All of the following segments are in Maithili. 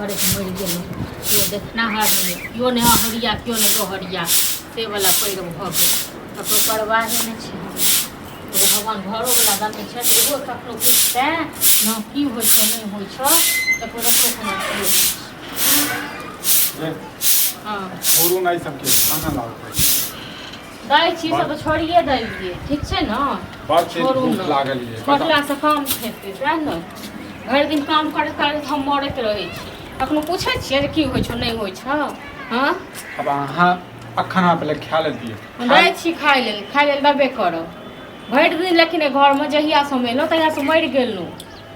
करैत मरि गेलहुँ। केओ देखनाहर नहि, केओ नहि अहरिया, केओ नहि रहरिया, से वला पैर भऽ गेल। ककरो परवाहे नहि छै हमरा। एगो भगवान घरोवला दने छथि, ओहो कखनो पुछतै हँ की होइ छौ नहि होइ छौ, ककरो ककरो कोनो अथिए नहि छै। हँ। छोड़ू ने सबके, खाना लाउ। दै छी सब छोड़िए देलियै, ठीक छै ने? बड़ तेज छोड़ू भूख ने। लागल ये। छोड़लासँ काम हेतै सएह ने? भरि दिन काम करैत करैत हम मरैत रहै छी। कखनो पूछै छियै जे की होइ छौ नहि होइ छौ? हँ। अब अहाँ अखन अहाँ पहिले खा ले दियौ। हम जाइ छी खाय लेल, खाय लेल देबे करब भरि दिन। लेकिन एहि घरमे जहियासँ हम एलहुँ तहियासँ मरि गेलहुँ।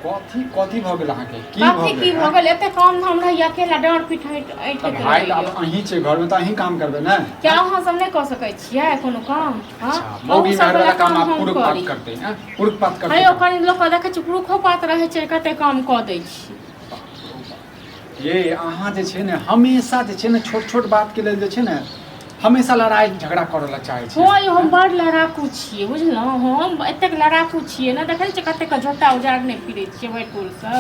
कथी कथी भऽ गेल अहाँके? की भऽ कथी की गेल? भऽ गेल? एते काम धाम रहैया, अकेला डाँड़ पीठ ऐंठ तऽ ऐंठैत भाय तऽ आब रहैया। अहीं छै घरमे तऽ अहीं काम करबै ने? क्या अहाँ सब नहि कऽ सकै छियै कोनो काम? हँ, अच्छा, मौगी अहूँ सब मेहर वला वाला काम काम आब हम पुरुख पात करी। करतै ने, पुरुख पात करतै हे यौ, काम। कनि लोकके देखै छियै पुरुखो पात रहै छै, कते काम कऽ दै छै। ये अहाँ जे छै ने हमेशा जे छै ने छोट छोट बात के लेल जे छै ने हमेशा लड़ाइ झगड़ा करऽ लए चाहै छी। हँ यौ, हम बड़ लड़ाकू छियै, बुझलहुँ? हम एतेक लड़ाकू छियै ने, देखै छियै कतेक झोटा उजाड़ने फिरै छियै भरि टोलसँ।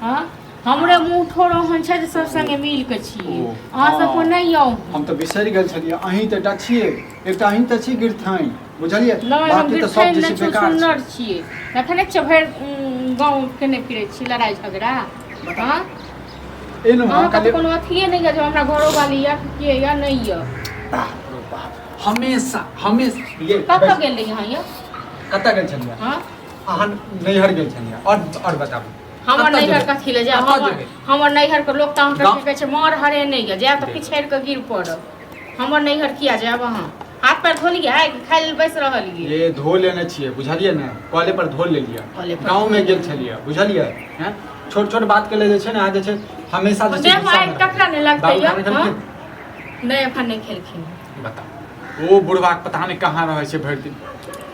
हँ, हमरे मुँह ठोर ओहन छै जे सब संगे मिल कऽ छियै। ओ, अहाँ सबके हँ। नहि यौ। हम तऽ बिसरि गेल छलियै, अहीं तऽ एकटा छियै, एकटा अहीं तऽ छी गिरथाइन, बुझलियै? नहि, हम बाकी तऽ सब गिरथाइन जे छै नहि, बेकार छै। सुन्नर छियै। देखै नहि छियै भरि गाँव केने फिरै छियै लड़ाइ झगड़ा? हँ। एलहुँ हँ अहाँके तऽ कहलियै कोनो अथिए नहि यऽ जे हमरा घरोवाली यऽ के यऽ नहि यऽ। बाप रो बाप, हमेशा हमेशा ये। कतऽ बैस। गेल रही अहाँ यौ? कतऽ गेल छलियै? हँ। अहाँ नैहर गेल छलियै। और बताबू। हमर कतऽ नैहर जेबै? कथी लए जायब? कतऽ हमर जेबै? हमर नैहर के लोक तऽ अहाँके गाँव की कहै छै, मार हरे नहि यऽ, जायब तऽ पिछड़ि कऽ गिर पड़ब। हमर नैहर किया जायब अहाँ? हाथ पैर धोलियै कि खाय लेल बैस रहलियै? ये धो लेने छियै, बुझलियै ने? कले पर धो लेलियै। कले पर गाँव धो में गेल लेलियै। छलियै, बुझलियै? हैं, छोट छोट बात के लेल जे छै ने अहाँ जे छै हमेशा जे छै देह मे गुस्सा आगि मे ककरा नहि लगतै बाबू यौ? खाना हँ? खेलखिन? नहि, एखन नहि खेलखिन। बताउ, ओ बुढ़वा के पता नहि कहाँ रहै छै भरि दिन,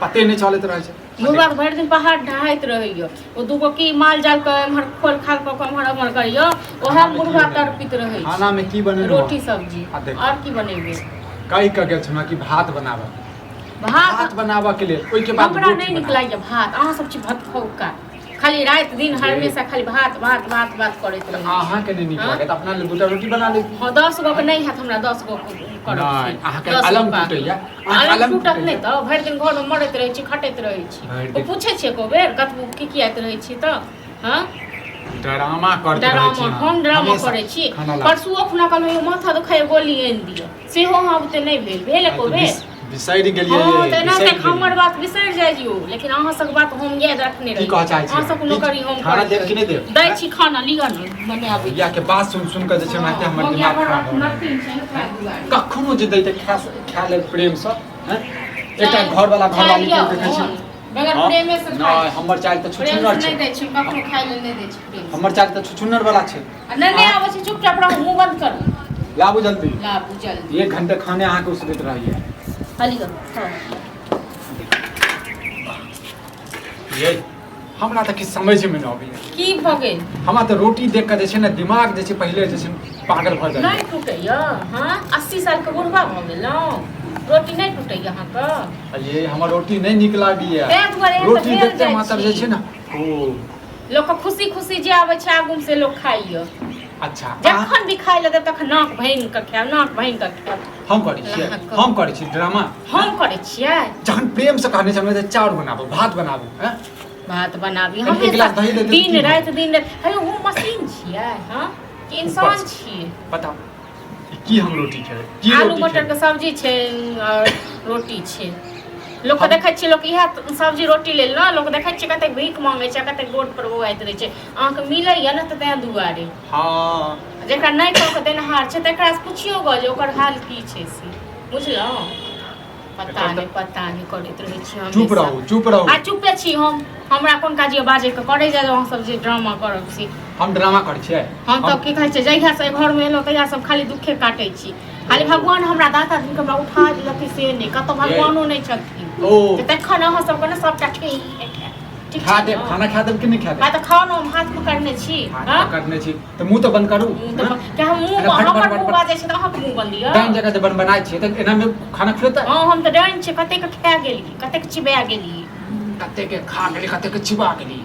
पते नहि चलैत रहै छै। बुढ़वा के भरि दिन पहाड़ ढहाइत रहैया। ओ दूगो की माल जाल के एम्हर खोल खाल कऽ के एम्हर एम्हर करैया, ओएह खाना मे मे की बुढ़वा बनेलहुँ? तड़पित रहै छै। खाना में की बनेलहुँ? रोटी सब्जी। आ देखू। आओर की बनेबै? कहि कऽ गेल छलहुँ कि भात बनाबऽ। भात भात बनाबऽ के लेल, ओहिके बाद हमरा रोटी नहि नीक बनाबऽ। लागैया भात। अहाँ सब छी भात खौका, खाली राति दिन हमेशा खाली भात भात भात भात करैत तऽ रहै छी। अहाँके नहि नीक हँ? लागत, अपना लेल दूटा रोटी बना लेब। हँ, 10 गो के नहि हैत हमरा, 10 गो के करब नहि से। अहाँके 10 गो अलम पाक। टूटैया, अहाँके अलम अलम टूटत नहि टूटैया। तऽ भरि दिन घरमे मरैत रहै छी, खटैत रहै छी। भरि ओ दिन पूछै छियै एको बेर कतबो किकियाइत रहै छी तऽ? हँ। ड्रामा करैत रहै छी ड्रामा अहाँ हम ड्रामा हमेशा। करै छी? खाना ला। परसुओ खुना कहलहुँ यौ माथा दुखाइए गोली आनि दिअ, सेहो अहाँ बुते नहि भेल। भेल एको तऽ बेर? बिसरि गेलियै। हँ तऽ एना बिसरि तक हमर गेलियै। बात बिसरि जाइ जियौ, लेकिन अहाँ सबके बात हम याद रखने की रही। कहऽ चाहै छी अहाँ सबके की नौकरी हम खाना करैत देब कि रही। नहि देब? दै छी खाना, लिअ ने, बनाबै भैया छी। के बात सुन सुन कऽ जे छै हँ, ने हमर मौगिया दिमाग बड़ खराब भऽ गेल। नतिन छै ने ताहि दुआरे। कखनो जे दैते खा खा ले प्रेमसँ। हैं, एकटा घरवाला खाय घरवाली लिअ के देखै छी। मोन। बगैर हँ, प्रेमे से खाइ नहि छी। हमर चालि तऽ प्रेम छुछुन्नर से छै। नहि दै छी, कखनो खाय लेल नहि दै छी प्रेम से। हमर चालि तऽ छुछुन्नर वाला छै। आ नहि नहि आबै छै, चुपचाप रहू, मुँह बंद करू। लाबू जल्दी। लाबू जल्दी। एक घंटे खाने अहाँके उसरैत रहैया। हलियौ खाउ। ये हमरा तऽ किछु समझमे नहि अबैया। की भऽ गेल? हमरा तऽ रोटी देख कऽ जे छै ने दिमाग जे छै पहिले जे छै पागल भऽ जाइया। नहि टूटैया? हँ, 80 सालके बुढ़बा भऽ गेलहुँ, रोटी नहि टूटैया अहाँके? आ ये हमर रोटी नहि नीक लागैया। ताहि दुआरे एहन तऽ रोटी भेल देखते जाइ मात्र जे छी। छै ने ओ लोकके खुशी खुशी जे आबै छै आगूमे से लोक खाइया। अच्छा, अहाँ जखन भी खाइ लए देब तखन नाक भाङि कऽ खायब, नाक भाङि कऽ खायब। हम करै छियै? अहाँके। हम करै छी ड्रामा? हम करै छियै? जखन प्रेम से कहने छलहुँ जे चाउर बनाबू, भात बनाबू, हैं? भात बनाबी। कनि एक गिलास दही दे देतै दिन की भऽ राति दिन राति। हे यौ, हम मशीन छियै? हँ, कि इंसान ऊपर से। छियै? बताउ, ई की हम रोटी खेबै? की आलू रोटी मटर खेबै? के सब्जी छै और रोटी छै। लोकके देखै छियै, लोक इएह सब्जी रोटी लेल ने लोक देखै छियै कतेक भीख मांगै छै, कतेक रोड पर बौआइत रहै छै। अहाँके मिलैया ने तऽ तें दुआरे। जेकरा नहि कऽ के देनहार छै तकरा से पुछियौ गऽ जे ओकर हाल की छै से, बुझलहुँ? पता एकर नहि पता नहि करैत रहै छी चुप हमेशा। रहू, चुप रहू। आ चुपे छी हम, हमरा कोन काज यऽ बाजैके? करै जाउ अहाँ सब जे ड्रामा करब से। हम ड्रामा करै छियै? हम तऽ की कहै छै, जहिया से एहि घरमे एलहुँ तहिया सब खाली दुखे काटै छी। खाली भगवान हमरा दाता दिन हमरा उठा देलथि से नहि, कतौ भगवानो नहि छथिन। ओ तऽ तखन अहाँ सबके ने सबटा ठीक ठीक खा छै देब ने? खाना खा देब कि नहि खा देब? हँ तऽ खाउ ने, हम हाथ पकड़ने छी। हाथ हँ? पकड़ने छी तऽ मुँह तऽ बंद करू। मुँह तऽ हँ? क्या हम मुँह एना फट हमर फट मुँह फट बाजै छै तऽ अहाँके मुँह बंद यऽ? डाइन जगह जे बन बनाइ छियै तऽ एना मे खाना खुएतै? हँ, हम तऽ डाइन छी, कतेक खा गेली, कतेक चिबा गेली। कते के खा गेली, कते के चिबा गेली।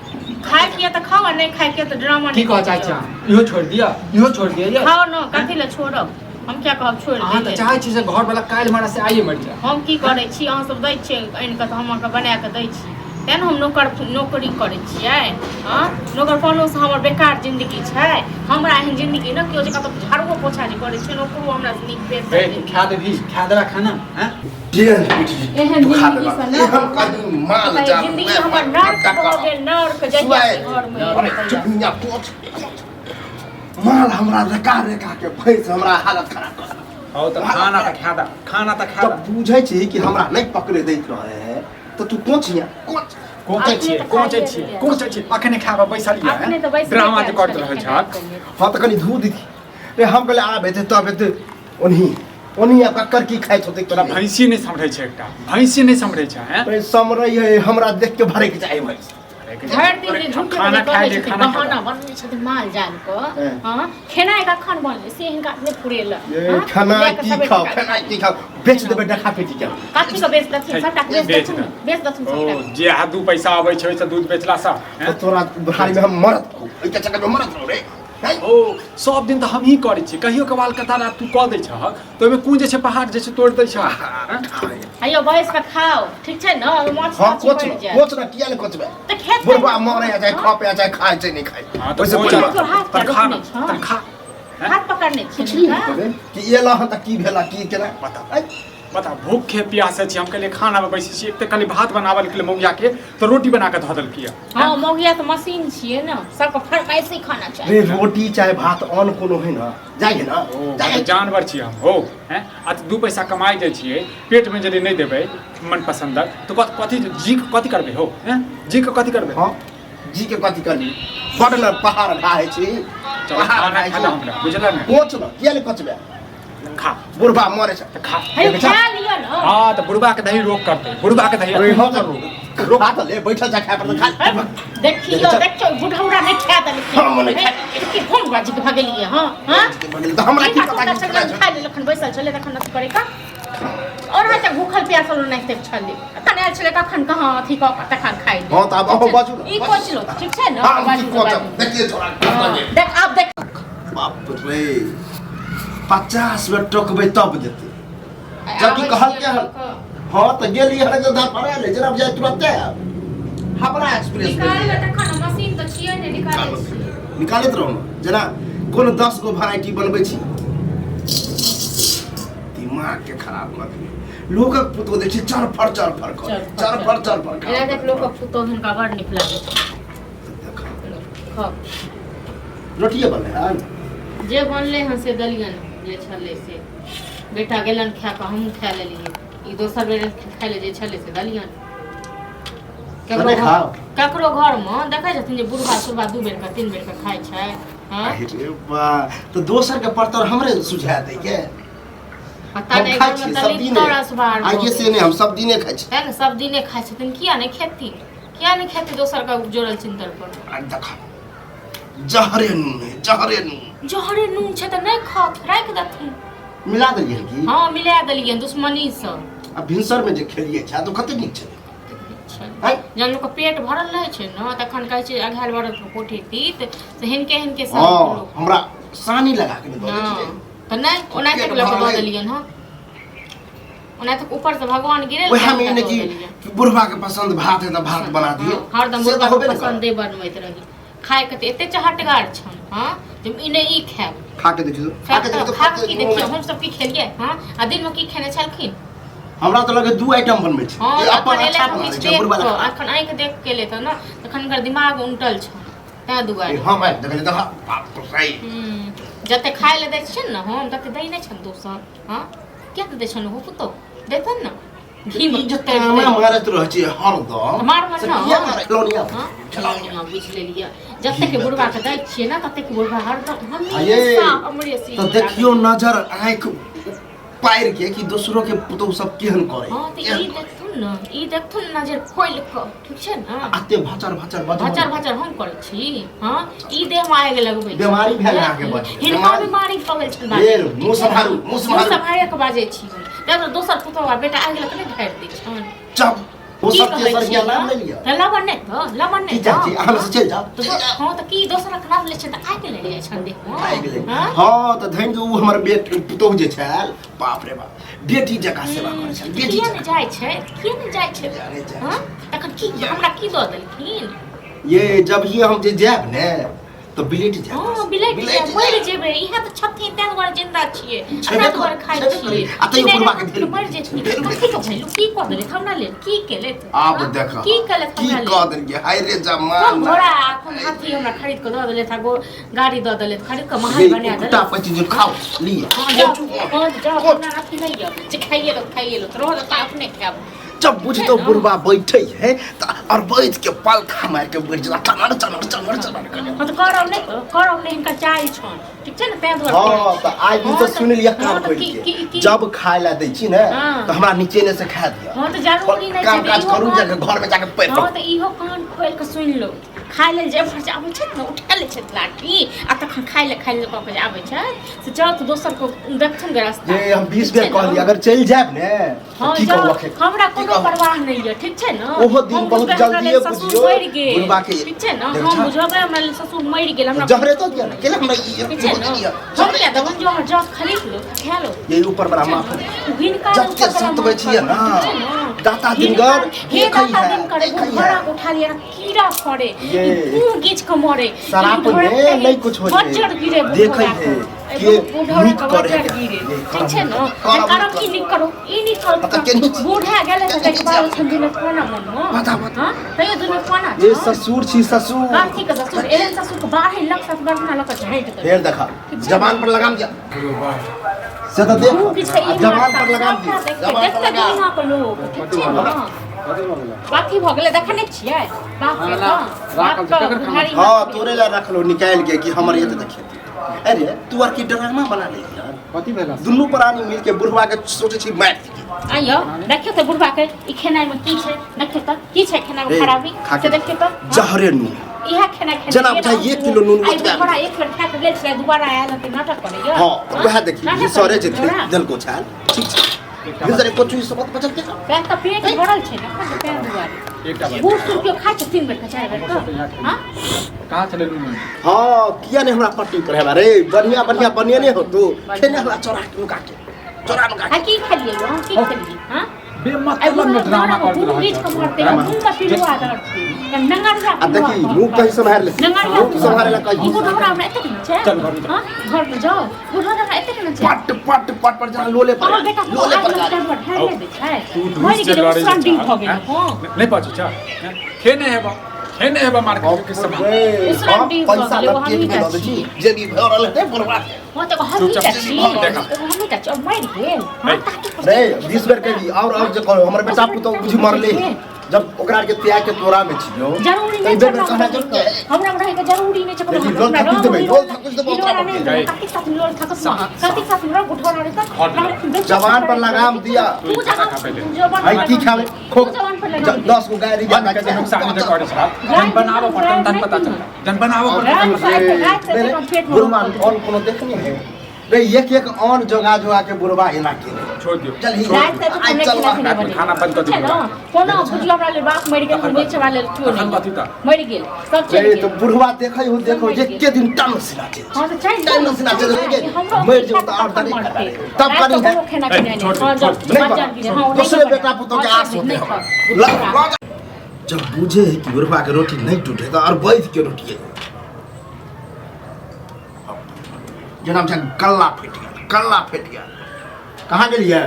खाय के तऽ खाओ आ नहि खाय के तऽ ड्रामा की नहि कहऽ चाहै छी अहाँ इहो छोड़ि दिअ इहो छोड़ि दिअ ये खाओ न कथी लए छोड़ब हम क्या कहब छोड़ि अहाँ तऽ दिअ चाहै छी जे घरवला काल्हि हमरा से आइए मरि जाय हम की करै छी अहाँ सब दै छियै आनि कऽ तऽ हम अहाँके बना कऽ दै छी तेँ ने हम नौकर नौकरी करै छियै हँ नौकर पनोसँ हमर बेकार जिन्दगी छै हमरा एहन जिन्दगी ने केओ जे कतौ झाड़ुओ पोछा जे करै छै ने ओकरो हमरा से नीक हे बेस तू खा देबही खा देबा खाना हैं डेढ़ पीठ एहन दुखा जिन्दगी देलक सँ ने एहन कहीं माल जाल जिन्दगी हमर नर्क भऽ गेल नर्क जहिया से घरमे अरे एलियै। चुनिया पोछ माल हमरा रेका रेका के भैंस हमरा हालत खराब कर देलक। हौ तऽ खाना तऽ खा दे खाना तऽ खा जब दे बुझै छी कि हमरा नहि पकड़े दैत रहे है तऽ तू कोचिया कोच कोचै छियै अपने तऽ कोचै खाइए छियै लेलियै। कोचै छियै अखने खाबऽ बैसलियै अपने तऽ बैसबे ड्रामा जे कयल करैत छलै रहै खेनाइ छहक के लेल। हाँ तऽ कनि धू दीदी रे हम कहले आब हेतै तब हेतै ओनही ओनही आब कक्कर की खाइत होतै तोरा भैंसी नहि सम्हरै छै एकटा भैंसी नहि सम्हरै छै हैं अरे समरै है हमरा देख के भड़क जाय भैंस भरि दिन जे झूठ खाना के खाय कहै ले छथिन खाना खा बहाना बनबै छथिन माल जाल के हँ। हँ खेनाइ कखन बनलै से हिनका नहि फुरेलक ये हँ? खाना लए कऽ की सबेर खाओ सकाल। खाना की खाओ बेच देबै डखा पेटी के कथी के बेच देथिन सबटा के बेच बेच देथुन दे। बेच देथुन ओ सबटा जे अहाँ दू पैसा अबै छै ओहिसँ दूध बेचलासँ तऽ हैं? तोरा भारी में हम मरत रहू एहि चक्कर में मरत रहू रे हैं? ओ सब दिन तऽ हमही करै छियै कहियो कभाल कथा रात तू कऽ दै छहक तऽ ओहिमे कोन जे छै पहाड़ जे छै तोड़ि दै छहक हैं? हैयो बैस कऽ खाओ ठीक छै ने ओहिमे माछ हाँ ताछ कोच पड़ि न जायत कोच न किया ने कोचबे तऽ खेत बुढ़बा मरे आ जाए खपे आ जाए खाए छै नहीं खाए हाँ तऽ ओहिसे कोच पहिले केओ हाथ तऽ खा रोकने न छौ? तऽ खा हैं? हाथ पकड़ने छियै पुछली ने ने कबे कि एला हँ तऽ की भेला की केना बता। ऐ, बता भूखे प्यासे छी हम कहलियै खाना में बैसै छी एक तऽ कहलियै भात बनाबऽ के लिए मौगिया के तऽ रोटी बना कऽ धऽ देलकै हँ मौगिया तऽ मशीन छियै ने सबके फरमाइशी खाना चाही रे रोटी चाहे भात अन्न कोनो है ना जाइ है ना ओ जाइ मतलब जानवर छियै हम हो हैं आ तऽ दू पैसा कमाइ जाइ छियै पेटमे यदि नहि देबै मनपसन्दक तऽ कथी जी के कथी करबै हो हैं जी के कथी करबै हाँ जी के कथी करबी बड न पहाड़ ढाहे छी चल पहाड़ खाना ढाहे खा ले छी हमरा बुझल ने कोच न किया ने कोचबे खा बुढ़बा मरे छै तऽ खा हे देखै छह? खा लिअ ने हाँ तऽ बुढ़बा के दही रोक करतै बुढ़बा के दही अरे तू हाँ कर रोक खा तऽ ले बैठल जा खाय पर तऽ खा ले। देखियौ देखै छह? देखियौ बुढ़ौरा नहि खा देलखिन हम नहि खाय। की कोन बाजी के भगेलियै हँ हँ तऽ हमरा की पता कि छलै खा लेलखन बैसल छलै तखन अथी करे का और अहाँ भूखल प्यासल ओनाहिते छलै तखन आयल छलै कखन कहाँ अथी कऽ कऽ तखन खाइ ले हाँ तऽ आब अहाँ बाजू ने ई कोचलो ठीक छै ने हाँ हम बाजू की तऽ कोचब बाजू। देखिए छोड़ा हाँ, देख आब देख बाप रे 50 बेर टोकबै तब देतै जबकि आबै कहल छियै के हन लऽ कऽ। हाँ तऽ गेली हन तऽ धर पड़ा ले जरा जाय तुरंते आयब हावड़ा एक्सप्रेस में निकालबै तखन ने, मशीन तऽ छियै ने निकालै छियै निकालैत रहू ने जेना कोनो 10 गो वेराइटी बनबै छी दिमाग के खराब कऽ देबै लोकक पुतोह देखै छी चरफर चरफर कर चरफर चरफर एना देख लोकक पुतोह हिनका बड़ नीक लागै छै खाउ रोटिए बनलै हन जे बनलै हन से देलियनि जे छलै से बेटा गेलनि खाए कऽ हमहूँ खाए लेलियै ई दोसर बेर खाए ले जे छलै से देलियनि ककरो नहि खाउ। ककरो घरमे देखै छथिन जे बुढ़बा सुढ़बा दू बेरके तीन बेरके खाइ छै हँ अरे बा तऽ दोसर के परतर हमरे सुझा दै के पता हम नहि खाइ घरमे छियै तऽ सब दिने लित्तर असबार भऽ आइए से गेल। नहि हम सब दिने खाइ छी तेँ ने सब दिने खाइ छथिन किया नहि खेती किया नहि खेती दोसरके जोड़ल चिन्तल पर आ देख जहरे नून है जहरे नून जहरे नून छै तऽ नहि खाउ राखि देथिन मिला देलियै की हँ मिला देलियै दुश्मनीसँ आ भिनसर में जे खेलियै छै तऽ कते नीक छलै आँय? जहन लोकके पेट भरल रहै छै ने तखन कहै छै अघायल भरल कोठी तीत से हिनके हिनके सब हँ लोक हमरा सानी लगा के नहि दऽ दै हँ छै तऽ नहि ओनाहिते पेट लऽ कऽ भरल दऽ अइ। देलियनि हँ ओनाहिते ऊपरसँ भगवान गिरेल वएह में ने कि बुढ़वा के पसंद भात है तऽ भात बना दिए हरदम से तऽ बुढ़बा के होबे ने करत। पसन्दे बनबैत रही खायके तऽ एते चहटगार छन हँ जे ई नहि ई खायब खा के देखियौ खा के देखियौ खा के की तऽ देखियौ हमसब की खेलियै हँ आ दिनमे की खेने छलखिन हमरा तऽ लगे दू आइटम बनबै छै हँ ई तऽ अपन एखन एलै अच्छा तऽ बना दै किछु छै देख बुढ़वा कऽ लए एखन आँखि देख के एलै तऽ ने तखन हुनकर दिमाग उनटल छनि ताहि दुआरे हम आबि देखलियै तऽ बाप रे हूँ जते खाय लए दै छियनि ने हम तते दै नहि छनि दोसर हँ किया नहि दै छनि ओहो पुतहु देतनि ने घी मे ई जे तरि ताना तरि मारैत रहै छै हरदम मारबै से ने। किया मारै खिलौनिया हँ खिलौनिया खिलौनिया बुझि लेलियै जतेक बुढ़बा के दै छियै ने ततेक बुढ़बा हरदम ये हमेशा हमरे सीन तऽ देखियौ नजर आँखि पारि के कि दोसरो के पुतहु सब केहन करे हँ तऽ ई देखथुन ने ई देखथुन नजर खोलि कऽ ठीक छै ने अते भचर भचर बजबै भचर भचर हम करै छी हँ ई देह मे आगि लगबै छी। बीमारी भेल अहाँके बच्चे। हिनका बीमारी भऽ गेल छनि हे, मुँह सम्हारू, मुँह सम्हारू। सम्हारे के बाजै छी हम तब दोसर पुतहु आ बेटा आगि लग नहि ढारि दै छनि चप दोसर की कहै तेसर छियै के नाम नहि लिअ। तऽ लबन नहि तऽ लबन की नहि चाहै छी तऽ अहाँ से चलि जाउ तऽ चलि जाउ। हँ तऽ की दोसरक नाम लै छै तऽ आइ के लेल जाइ छनि देखो आबि गेलै हँ? हँ तऽ धनि जे ओ हमर बेटी पुतोहु जे छल बाप रे बाप बेटी जकाँ सेवा करै छल बेटी किया नहि जकाँ जाइ छै किया नहि जाइ छै किया नहि जाइ हँ? तखन की हमरा की दऽ देलखिन ये जब ये हम जे जायब ने तऽ बिलटि जायब हँ बिलटि जायब मरि जेबै इएह तऽ छथिन ताहि दुआरे जिंदा छियै छेबे अपना करी, दुआरे खाइ छेबे छियै करी। आ तैयो नहि, बुढ़बा के नहि, भेलू। मरि जेथिन भेलू। कथी के भेलू की कऽ देलथि हमरा लेल की केलथि आब हँ? देख की केलथि की हमरा कऽ लेल देलियै हाय रे कोन जमाना घोड़ा आ कोन हाथी हमरा खरीद कऽ दऽ देलथि आ गो गाड़ी दऽ देलथि खरीद कऽ महल ये बना कुत्ता देलथि पची जो खाओ लिअ हँ जाउ हँ जाउ हमरा अथी नहि यऽ जे खाइए लो खाइए लो तऽ रहऽ दऽ अपने खायब जब बुझतो बुढ़बा बैठे है तऽ और बैठ के पलथा मार के बैठ जा चनर चनर चनर चनर करे हँ तऽ करब नहि करब नहि हिनकर चालि छनि ठीक छै ने ताहि दुआरे हाँ करै छी। तऽ आइ दिन हँ से सुनि लिअ हँ कान तऽ खोलि की- के की- की- जब खाय ला दै छी ने हाँ। तऽ हमरा नीचे ने से खा दिअ हँ तऽ जरूरी नहि छै काम तऽ काज इहो करू कान- जाके घर में जाके पैर हँ तऽ इहो कान खोलि कऽ सुनि लो खाय लेल जे एम्हर जे आबै छथि ने उठा लै छथि लाठी आ तखन खाय लए खाय लए कऽ के जे आबै छथि से जाउ तऽ दोसर को देखथुन गे रास्ता जे हम 20 ठीक बेर छै ने? कहली अगर चलि जायब ने तऽ हँ की जाउ कहू अखन हमरा की कोनो कहू? परवाह नहि यऽ ठीक छै ने ओहो दिन हम बहुत बुझबै हमरा जल्दिए लेल ससुर बुझियौ, मरि गेल बुढ़बा के- ठीक छै ने देखै हम छह? बुझबै हमरा लेल ससुर मरि गेल हमरा जहरे तो दिया ने केना हमरा ई ठीक छै ने दिया हम किया देबनि जहर जाउ खरीद लो खा लो ये ऊपर बड़ा माफ हिनका जते सतबै छियै ने दाता दिनकर हे देखै दाता है दिनकर एगो देखै घोड़ा है उठा लिया कीड़ा फड़े ये। मुंह गीच के मरे शराब में नहीं कुछ हो जाए। बज्जर गिरे देखै है के बुढ़ौरा नीक के करे बज्जर है। गिरे ये ठीक छै ने करम करम ई नीक करो ई नीक करो पता केने छी? बूढ़ा गेलै तऽ ताहिके बाद छन दुनू कोना मन हो बता, बता। हाँ तैयो दुनू कोना ये ससुर छी ससुर कथी के ससुर एहन ससुर के बारह लख सात बारह लख झाँटि देबै फेर देखा जबान पर लगाम दिया से तऽ देख मुँह किछु के ई जबान पर लगाम दिया देखते जबान पर देखते लगाम दुनिया के लोग ठीक छै ने कथी भऽ गेलै देखै नहि छियै बाप रे बाप राखल छै, बाप केकर के खाना? बुढ़ारी हाँ तोरे ला रखलो निकाल के कि हमर एते तऽ खेती अरे तू आर की ड्रामा बना ले यार कथी भेला दुनू प्राणी मिल के बुढ़वा के सोचे छी मार दिए आइयो देखियौ तऽ बुढ़बा के ई खेनाइ में की छै देखियौ तऽ की छै खेनाइ में ए, खराबी खा से के देखियौ तऽ हाँ? जहरे नून इएह खेनाइ खेनाइ जेना बुझाइ एक किलो नून आइ ओतबे बुढ़ा एक बेर खा के गेल छलै दुबारा आयल हँ तऽ नाटक करैया हाँ वएह देखी नाटक सरे जे करैया बुढ़ा? देलको छाल ठीक छै एकटा भिनसरे कोचू सब बचल के सएह तऽ पेट भरल छै ने एखन तऽ ताहि दुआरे एकटा बात बूढ़ सूढ़ केओ खाइ छै तीन बेर के चारि बेर हमर सबके यहाँ के हाँ कहाँ छलै नून हाँ किया नहीं हमरा पट्टी करे रे बढ़िया बढ़िया बनेने हो तू खेने हमरा चोरा के नुका के चोरा नुका आ की खेलियै यौ अहाँ की खेलियै हाँ बेमतलब में ड्रामा कर मुँह गीच के मरते मुँह में पिलुआ दर्द नंगरिया आ देखी मुँह कहीं सम्हार ले मुँह सम्हारे ला कहीं ई बुढ़ौरा हमरा एतेक ने छै चल घर में हाँ घर में जाओ बुढ़ौरा हमरा एतेक ने छै पट पट पट पर जना लोले पर हमर बेटा लोले पर आग लग ढारि नहि दै छै तू मरि ढूस जे गेलै लड़ै उसरंडी भऽ गेलै हँ नहि पहुँचै छ खेने हेबा खेने हेबा मार्केट के सामान उसरंडी भऽ पैसा गेलै, लग ओ पेट हमही में टा दऽ दै छी छी। जे भी भऽ रहल हेतै बुढ़वा के हँ तऽ हमही टा चुपचाप छी देखा। एगो हमही टा छी और मरि गेल हँ ताकि पर रे 20 बेर कही और जे कहो हमर बेटा पुतोह बुझी मरले जब ओकरा के त्याग के तोरा में छियो जरूरी तऽ नहि ई छै बेर बेर हमरा कहना रहैके। जरूरी है। हमरा रहैके जरूरी नहि छै कोनो देखी, हमरा लोल रंग थकुच देबै, हिलोला- लोल थकुच देबै ओकरा हिलोला नहि पर। देबै। कतेक साथ लोल थकुच ना, कतेक साथ लोल गुठौरा रहतै, घर में। रहै- जवान पर लगाम दिया। तू खाना खा पहिले। जवान है पर की लगाम खावे दे। खो तू जवान पर लगाम दे। 10 गो गाय रिजा बंद कर नुकसान जे करे छ जन बनाबऽ पड़तन तन पता चलता जन बनाबऽ पड़तन रात तन से रात से एकदम पेट में बुढ़वा ऑन कोनो देखनी है रे एक एक ऑन जोगा जोगा के बुढ़वा एना के छोड़ दियौ चल ही राति तक आइ नहि चल खेनाइ रातिमे बनेबै। खाना बंद कऽ ठीक छै दियौ। ने? कोनो बुझियौ हमरा लेल बाप मरि गेल हम बेचऽ लेल केओ तखन नहि कथी तऽ? मरि गेल सब चलि रे गेल तो बुढ़वा देखै हो देखो मरि गेल। एके दिन टन सिना चल हाँ तऽ चलि टाइम जाउ। सिना चल चलि हमरो मरि जाउ तऽ और तखन तनी मरतै। तब राति करी कऽ है कोनो खेनाइ पिनाइ नहि। छोड़ दे, हाँ, जाउ, छोड़ दे। नहीं बच्चा गिरे। हाँ, ओ दूसरे नहीं बेटा पुतोह के हाँ, आस होते नहीं हमरा खाओ। ल- ल- जब बुझे है कि बुढ़वा के रोटी नहीं टूटे तो और बैठ के रोटी है जेना बुझा गल्ला फटि गेल गल्ला फटि गेल कहाँ गेलियै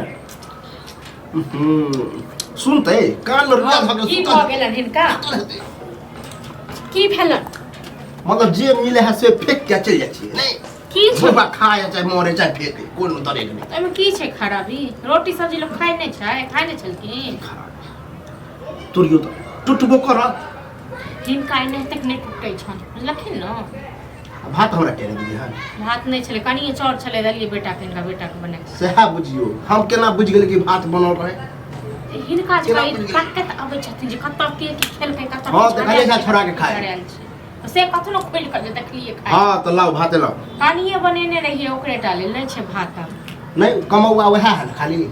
सुनते कान में रुपया हाँ, धऽ की के भऽ सुतल गेलनि हिनका सुतल हेतै। की भेलनि मतलब जे मिले है से फेंक के चलि जाइ छियै नहि की छै बुढ़वा खाए चाहे मरे चाहे फेंके कोनो दरेक नहि एहिमे की छै खराबी रोटी सब्जी लोक खाइ नहि छै खाइ नहि छलखिन खराब तोड़ियौ तऽ टुटबो करत हिनका एनाहिते नहि टूटै छनि बुझलखिन ने आ भात हमरा केने देलियै हन भात नहि छलै कनिए चाउर छलै देलियै बेटाके हिनका बेटाके बना सएह बुझियौ हम केना बुझि गेलियै कि भात बनल रहै के हिनका जे केना बुझि गेलियै? ताकत अबै छथिन जे कतऽ के की खेलकै कतऽ हँ, की देखलियै छड़ायल छै छोड़ा के खाइ। छड़ायल छै। से कखनो खोलि कऽ जे देखलियै खाइ हँ तऽ लाउ भाते लाउ कनिए बनेने रहियै ओकरे टा लेल नहि छै भात आब नहि कमौआ वएह है ने खाली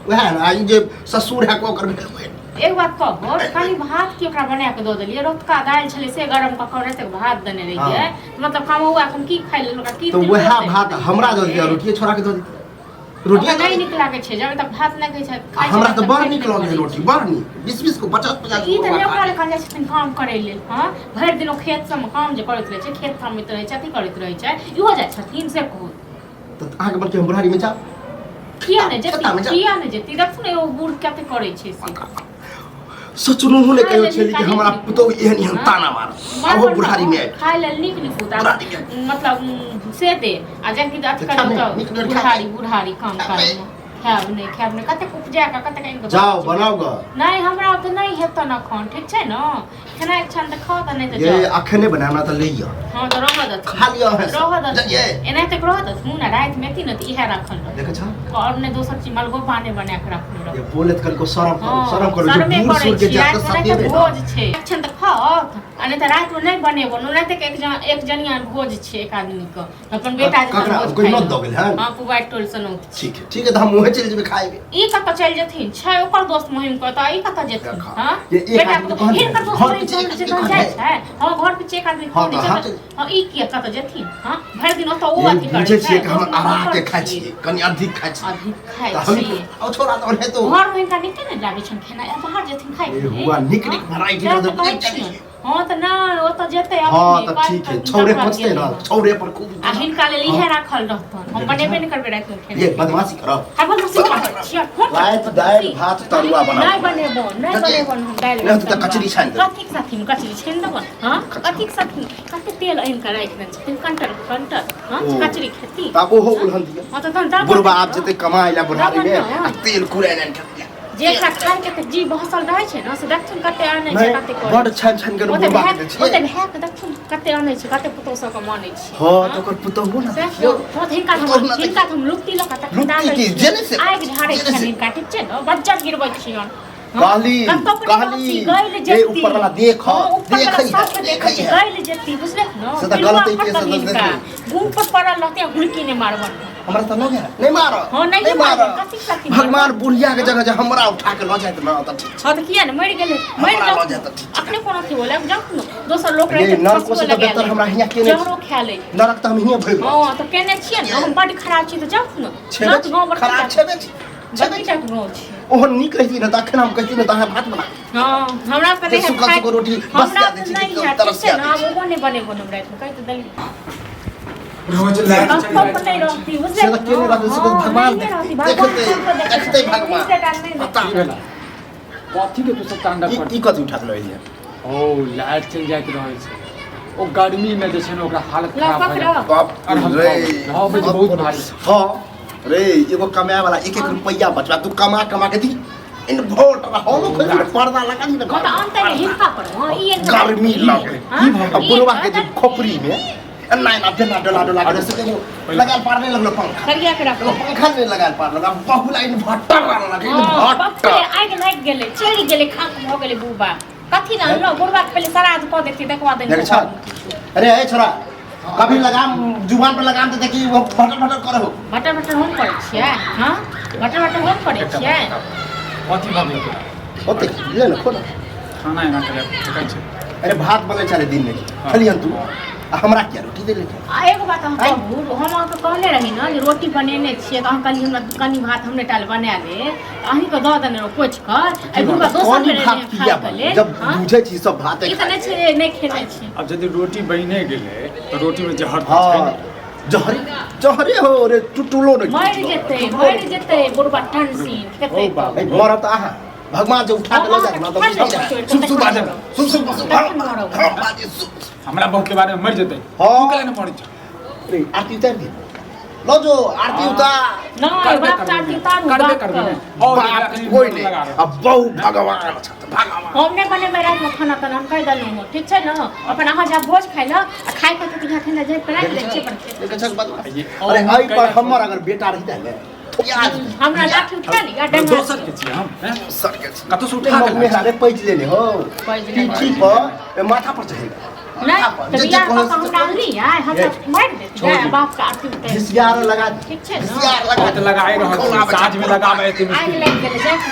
वएह है ने आ ई जे ससुर है ओकर भेल वएह। एक बात कहबो, खाली भात की ओकरा बना के दऽ देलियै, रतुका दालि छलै से गरम कऽ कऽ रातिक भात देने रहियै। मतलब कमौआ एखन की खाइ लेल ओकरा की तऽ तिलकोर वएह देने भात हमरा दऽ दिअ, रोटिए छोड़ा के दऽ दिअ, रोटिए ओकरा दऽ नहि दिअ। नीक लागै छै, जब तक भात नहि खाइ छै, आ खाइ छै हमरा तब तऽ तक बड़ पेट नीक नहि लगै भरै रोटी, छै। बड़ नीक। 20 20 गो, 50 50 ई गो तऽ नहि खा ओकरा लए जाइ छथिन काम करै लेल। हँ, भरि दिन ओ खेत सबमे काम जे करैत रहै छै, खेत थमैत रहै छै, अथी करैत रहै छै, इहो जाइ छथिन से कहू? तऽ अहाँके मन कि हम बुढ़ारीमे जाउ? किया नहि जेती? खेतामे जाउ। किया नहि जेती? देखू ने, एगो बूढ़ कते करै छै से। सोचलहुँ नहि खाय कहियो लेल छली कि नीक हमरा नीक। पुतोहु एहन एहन हाँ? ताना मारत, मार ओहो पर बुढ़ारीमे आबि। खाय लेल नीक नीक उतार, बुढ़ारीमे। मतलब से दे आ जखन अथी तऽ खायब करब नहि, तऽ नीक नीक बुढ़ारी खायब। बुढ़ारी काम खायब करब नहि। खायब नहि, खायब नहि, कतेक उपजा कऽ कतेक आनि कऽ जाओ दऽ। बनाओ ग। नहि, हमरा ओतऽ नहि हेतन एखन, ठीक छै ने? खेनाइ छनि तऽ खाउ, तऽ नहि तऽ ये जाउ। अखने बनाना तऽ लैया। हँ, तऽ रहऽ देथिन। खा लिअ अहाँ सब। रहऽ देथिन। जाइए। एनाहिते रहऽ देथिन ने, रातिमे एथिन ने तऽ इएह राखल रहत। देखै छ। आओर नहि दोसर चीज, मलगोपा नहि बना कऽ राखने ये रहत। बोलत कनको शरम करू, हँ, शरम करू जे शरमे बूढ़ करै सूढ़ के छी। जात रातिमे नहि तऽ सतेबै ना। भोज छै छनि तऽ खाओत, आ नहि तऽ रातिमे नहि बनेबो। नहि तऽ एक जनिया भोज छै, एक आदमीके अपन बेटा जेतन ककरा? भोज कोई खाइ नोत लए। दऽ गेल हन? हँ, पुबारि टोल से नोत छै। ठीक है, ठीक है, तऽ हम उहें चलि जेबै खाइबे। ई कतऽ चलि जेथिन? छै ओकर दोस्त महिम के तऽ ई कतऽ जेथिन? देखा। हँ, ये एक बेटा आदमी के कहने हिनकर दोस्त घर महिम पीछे एक छै आदमी तहन कहने जाइ है। छै। हँ, घर पीछे एक आदमी हँ, कहने तऽ छै हम तऽ हँ, ई किया कतऽ जेथिन? हँ, भरि दिन ओतऽ ओ ये अथी करै बुझै छै, छियै कि हम दोस्त अरा महिम के पर खाइ छियै। छियै, कनि अधिक खाइ छियै। अधिक खाइ तऽ हम छियै। आओ छोड़ा तऽ ओनाहितो घर मे हिनका नीके नहि लागै छनि खेनाइ, आ बाहर जेथिन खाइ ए के लेल। हुआ नीक हँ, नीक variety सएह रहतै, तऽ कहै बुझै छियनि। छियै। हँ, तऽ नहि, ओतऽ जेतै हँ अपने तऽ काल्हि ठीक है, तक छौरे तकरा पचतै गेलै ना, हँ। छौरे पर खूब। आ हिनका लेल हँ। इएह राखल रहतन, हम देखै बनेबे छह? नहि करबै रातिमे ये खेनाइ। बदमाशी करब। हम बदमाशी करै छियै? हम राति दालि भात तरुआ बनाउ। नहि बनेबो, नहि कथी? बनेबो हम दालि नहि भात तऽ कचरी तरुआ। छानि देबै। कथीक साथीमे कचरी छानि देबन? हँ, कथीक साथीमे? कते तेल आनि कऽ राखि देने छथिन, कंटर कंटर। हँ, ओ। कचरी खेती। तऽ आब ओहो उलहन दिअ। हँ, तऽ तहन दबन बुढ़बा आब ने। जेतै कमाइ लए बुढ़ारी मे दबन ने। आ तेल कुड़ानि आनि कऽ जेकरा खाय के तऽ जी बहसल रहै छै ने, से देखथुन कते आनै छै, नहि कते करै बड छै। छानि छानि के ओते बुढ़बा भाय के दै छियै। ओते भाय के देखथुन कते आनै छै, कते पुतोह सबके मानै छै। हँ, तऽ ओकर पुतोहुओ ने सएह देखियौ। हँ, तऽ हिनका पुतोहु हम ने हिनका तऽ हम लुत्ती लऽ कऽ तखन लुत्ती डालै की? छियनि। जेने से- आगि झाड़ै जेने छियनि से। हिनका, ठीक छै ने? बज्जर गिरबै छियनि। हँ? कहली कतौ पर कहली रहती, गैल ए जेती। ऊपर वाला देख। हँ, ऊपर वाला देखै है, सबके देखै देखै छै, है। गैल जेती, बुझलियै ने? से तऽ पिलुआ गलत है के फटल से तऽ हिनका। देखै। गुण पर पड़ल रहतै आ गुड़की नहि मारबनि। हमरा तऽ लऽ गेल नहि मारब। हँ, नहि नहि मारब। मारब। कथी कथी भगवान मारब? बुढ़िया के जगह जे हमरा उठा के लऽ जाइत ना तऽ ठीक। हँ, तऽ किया ने मरि गेलै? मरि हमरा लऽ जाउ। जायत तऽ ठीक छै। अखने कोनो अथी होलै, जाउ ने, दोसर लोक ये रहै तऽ नरको फंसुओ से तऽ लगा बेहतर लै, हमरा हियाँ केने जहरो खा लै। नरक तऽ हम हियाँ भोगि रहल। हँ, तऽ केने छियै ने, हम बड्ड खराब छी तऽ जाउ ने। छेबे जाउ तऽ गाँव बड़की खराब टा छेबे छी, छेबे बड़की छी। टा के गाँव छै। ओहन नीक रहिती ने तऽ अखन हम कहिती ने तऽ अहाँ भात बना। हँ, हमरा तऽ जे नहि सुखल खाइ सुखल रोटी हमरा बसिया दै तऽ छी, नहि तऽ हैत, ठीक तरसिया छै ने? दै आब छी। ओहो नहि बनेबो हम रातिमे, कहि तऽ देलियै। रोज लाइट चलि कतौ जाइ पर नहि छै। रहती, से बुझलियै तऽ ने? केने रहतै से तऽ हँ, भगवान नहिये रहती, देखतै, भगवान देखतै, सबके देखै देखतै छथिन, भगवान। हिनके टा नहि पता। की भेला? कथी के तू सब तांडव ई कर? ई कथी उठा के लऽ एलियै? ओ लाइट चलि जाइत रहै छै, ओ गर्मी मे जे छै ने ओकरा हालत लऽ खराब भऽ पकड़ो। जाइ छै। बाप और हम रे। हम बहुत भारी। हाँ रे, एगो कमाए वाला एक एक रुपया बचवा, तू कमा कमा के दी इन्वर्टर हॉलो खोल दे, पर्दा लगा दी ने। हँ, तऽ आनतै ने हिनका पर। हँ, ई एहन गर्मी लगे। हँ? की भऽ आ गेल? बुढ़वा के जे खोपड़ी में एना एना बेना डोला डोला के से कहियो लगाल पार नहीं लगलो पंखा। करिया के राखो। एगो पंखा नहीं लगाल पार लगलो, बहुला इन्वर्टर वाला लगे। हँ, इन्वर्टर पप्पे आगि लागि गेलै, चढ़ि गेलै, खाक भऽ गेलै बुबा। कथी ने अनलहुँ? बुढ़बा के पहिले श्राद्ध कऽ देतियै, देखबा देने। देख छल। अरे ए छोरा, कभी लगाम जुबान पर लगाम दे देखी, वो भटर भटर करे हो। बटर बटर हम करै छियै? हँ, बटर बटर हम करै छियै? कथी भऽ गेल तोरा? ओते ले ने, खोल। खाना एना करे देखै छै। अरे भात बनै छलै दिन में, खेलियन तू आ हमरा किया रोटी देले? आ एगो बात अहाँ कहू, हम अहाँके कहने रही ने जे रोटी बनेने छियै, तऽ अहाँ कहलियै हमरा कनि भात हमरे टा लए बना दे, तऽ अहीँके दऽ देने रहौं पोछि कऽ। एहि बुढ़बा दोसर कनि बेर भात एलियै किया खायके बने लेल। जब हँ? बुझै छी सब भाते ई तऽ खाइ नहि छै जे नहि खेने छी। आब यदि रोटी बनिए गेलै तऽ रोटीमे जहर तऽ छै हँ ने। जहरे जहरे हो रे, टुटलो नहि। मरि जेतै, मरि जेतै बुढ़बा, टनसीन खेतै। ओ बाप। ए, मरब तऽ अहाँ, भगवान जे उठा के लऽ जायत ना तऽ अहाँ के सुन सुन बाजब, सुन सुन सुन तखन मरब। हम बाजे सुन। हमरा बहू के बारे में मरि जेतै। हाँ। तू केला ने मरै छ? रे, आरती उतार दे, लऽ जो आरती उतार। नहि करबे बाप करबै आरती ने। उतारू करबे बाप करबै के। ने। और बाप एकरा कोई कनि नहीं लगा रहो। अब बहु भगवान छथि, भगवान। हम नहि बनेबै रातिमे खाना ताना, हम कहि देलहुँ हँ, ठीक छै ने? अपन अहाँ जायब भोज खाइ लए आ खाइ के तऽ यहाँ खेनाइ जाइत राखि दै छियै अपन खेत। देखै छक बदमाश। ये अरे और एहि पर कैला हमर अगर बेटा रहितै ने, याद हमरा लाठी उठा लिअ, डंगा दोसर के छियै हम, हैं? सर के छी। कतौ से उठा के मेहरा रे, पैच लेने हो। पैच लेने। पीठी पर ए, माथा पर चढ़ेगा। नहि माथा पर तऽ जे जे बियाह कहै कऽ कऽ से हमरा अनली आइ, हमरा मारि देत छोड़ दे। बाप के आरती उतारि। घिसियार लगा दे। ठीक छै ने? घिसियार लगा तऽ लगाए रहल खोला छै बच्चा। साँझमे लगाबै एते आगि मुश्किल। लागि गेलै, जाके।